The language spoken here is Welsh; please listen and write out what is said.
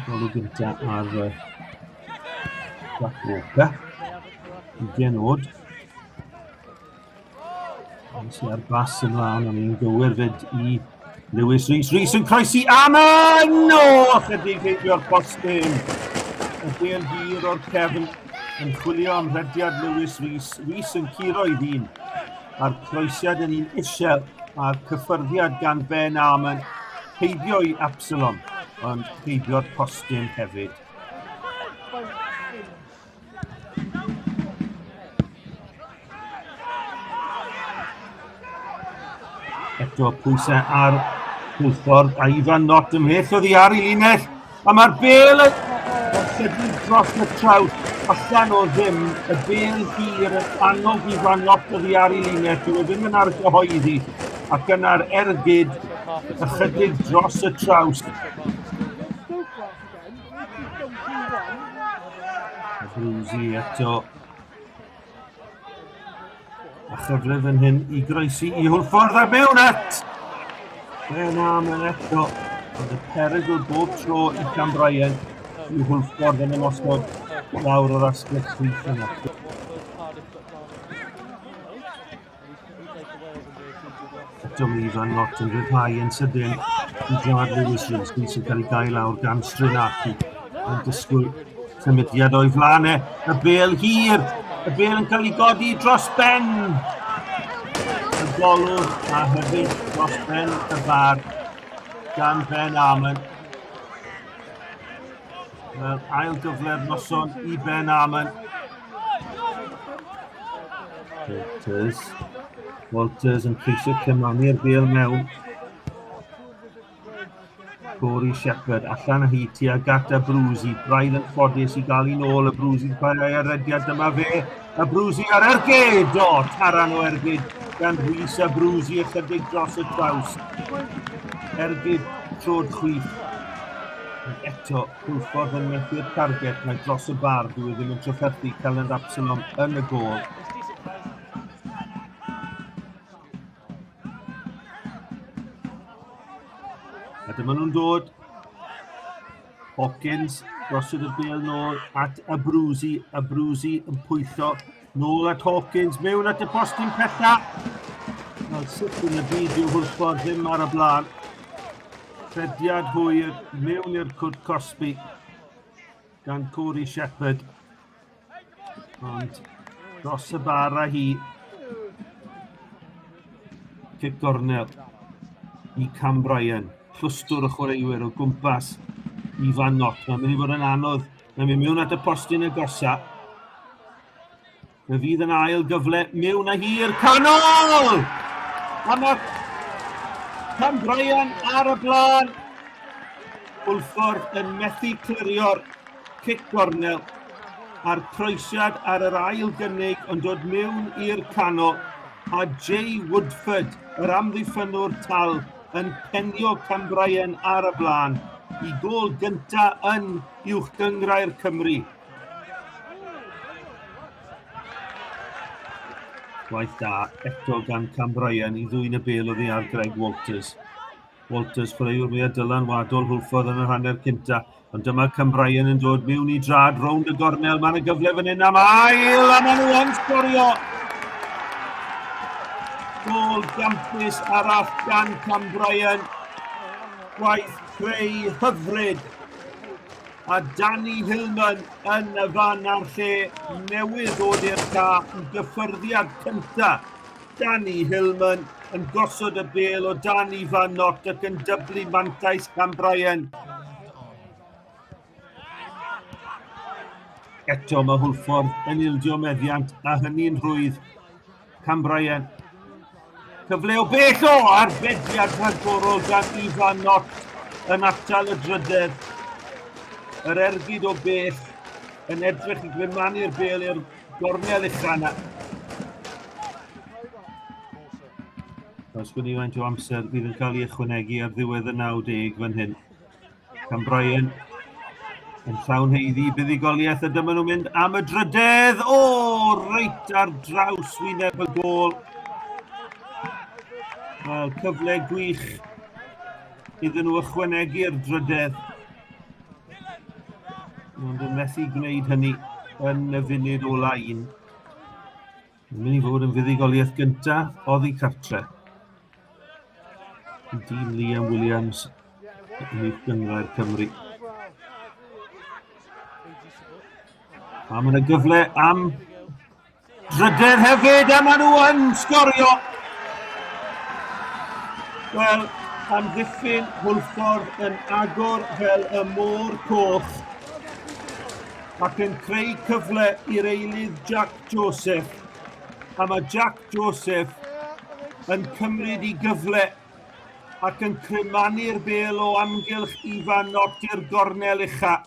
Golwg gynta ar Jack Walker. 20 oed. Nes i ar bas ymlaen, o'n i'n gywir fyd i Lewis Rees. Rees yn croesi am no! Chydig heibio'r postyn. Y bel hir o'r cefn yn chwilio am rediad Lewis Rees. Rees yn curo i ddyn. A'r croesiad yn un isel a'r cyffyrddiad gan Ben Armon heibio i Absalom, ond heibio'r postyn hefyd. Eto pwysau ar Hwlffordd a Ifan Nott ymhell oddi ar ei linell. A mae'r bel yn chydig dros y traws allan o ddim. Y bel hir yn annog Ifan Nott oddi ar ei linell. Dyw e ddim yn argyhoeddi. Ac yna'r ergyd ychydig dros y traws. Abruzzi eto. A chyfle fan hyn i groesi i Hwlffordd a mewn at! Ben Armon eto. Ond y perygl bob tro i Cam Bryan i Hwlffordd yn ymosod lawr o'r asgell chwith yna. Eto mae Ifan Lott yn rhyddhau yn sydyn i Brad Lewis Rees, sy'n cael ei gael lawr gan Strinati. Yn disgwyl symudiad o'i flaen e. Y bel hir, y bel yn cael ei godi dros ben y golwr a hefyd dros ben y bar gan Ben Armand. Wel, ail gyfle'r noson i Ben Armand. Walters. Walters yn ceisio cymanu'r bel mewn. Corey Shepherd allan â hi tuag at Abruzzi. Braidd yn ffodus i gael un ôl. Abruzzi'n chwarae ar rediad dyma fe. Abruzzi ar ergyd! O, taran o ergyd gan Rhys Abruzzi ychydig dros y traws. Ergyd trod chwith. Ond eto, Hwlffordd yn methu'r targed, mae dros y bar, dyw e ddim yn trafferthu Celyn Absalom yn y gôl. A dyma nhw'n dod. Hawkins gosod y bel nôl at Abruzzi. Abruzzi yn pwyllo nôl at Hawkins, mewn at y postyn pella. Wel, sut yn y byd yw Hwlffordd ddim ar y blaen. Rhediad hwyr mewn i'r cwrt cosbi gan Corey Shepherd. Ond dros y bar a hi. Cic gornel i Cam Bryan. Clwstwr o chwaraewyr o gwmpas Ifan Nott. Mae'n mynd i fod yn anodd. Mae'n mynd mewn at y postyn agosa. Fe fydd yn ail gyfle mewn a hir canol! A mae Cam Bryan ar y blaen. Hwlffordd yn methu clirio'r cic gornel a'r croesiad ar yr ail gynnig yn dod mewn i'r canol a Jay Woodford, yr amddiffynnwr tal, yn penio Cam Bryan ar y blaen i gôl gynta yn Uwch Gynghrair Cymru. Gwaith da eto gan Cam Bryan i ddwyn y bel oddi ar Greg Walters. Walters, chwaraewr mwyaf dylanwadol Hwlffordd yn yr hanner cynta. Ond dyma Cam Bryan yn dod mewn i drad rownd y gornel. Mae'n y gyfle fan hyn am ail, a maen nhw yn sgorio. Gôl gampus arall gan Cam Bryan. Gwaith creu hyfryd A Danny Hillman yn y fan a'r lle newydd ddod i'r ca i gyffyrddiad cynta. Danny Hillman yn gosod y bel o dan Ifan Nott ac yn dyblu mantais Cam Bryan. Eto mae Hwlffordd yn ildio meddiant a hynny'n rhwydd. Cam Bryan. Cyfle o bell o arbediad rhagorol gan Ifan Nott yn atal y drydedd. Yr ergyd o bell yn edrych i grymanu'r bel i'r gornel ucha yna. Os gwni faint o amser fydd yn cael ei ychwanegu ar ddiwedd y 90 fan hyn. Cam Bryan yn llawn heiddi buddugoliaeth a dyma nhw'n mynd am y drydedd. O, reit ar draws wyneb y gôl. Wel, cyfle gwych iddyn nhw ychwanegu'r drydedd. Ond yn methu gwneud hynny yn y funud ola un. Mae'n mynd i fod yn fuddugoliaeth gyntaf oddi cartre. I dîm Liam Williams yn uwch gynghrair Cymru. A mae yna gyfle am drydedd hefyd, a maen nhw yn sgorio. Wel, amddiffyn Hwlffordd yn agor fel y môr coch ac yn creu cyfle i'r eilydd Jack Joseph. A mae Jack Joseph yn cymryd i gyfle ac yn crymanu'r bel o amgylch Ifan Nott i'r gornel ucha.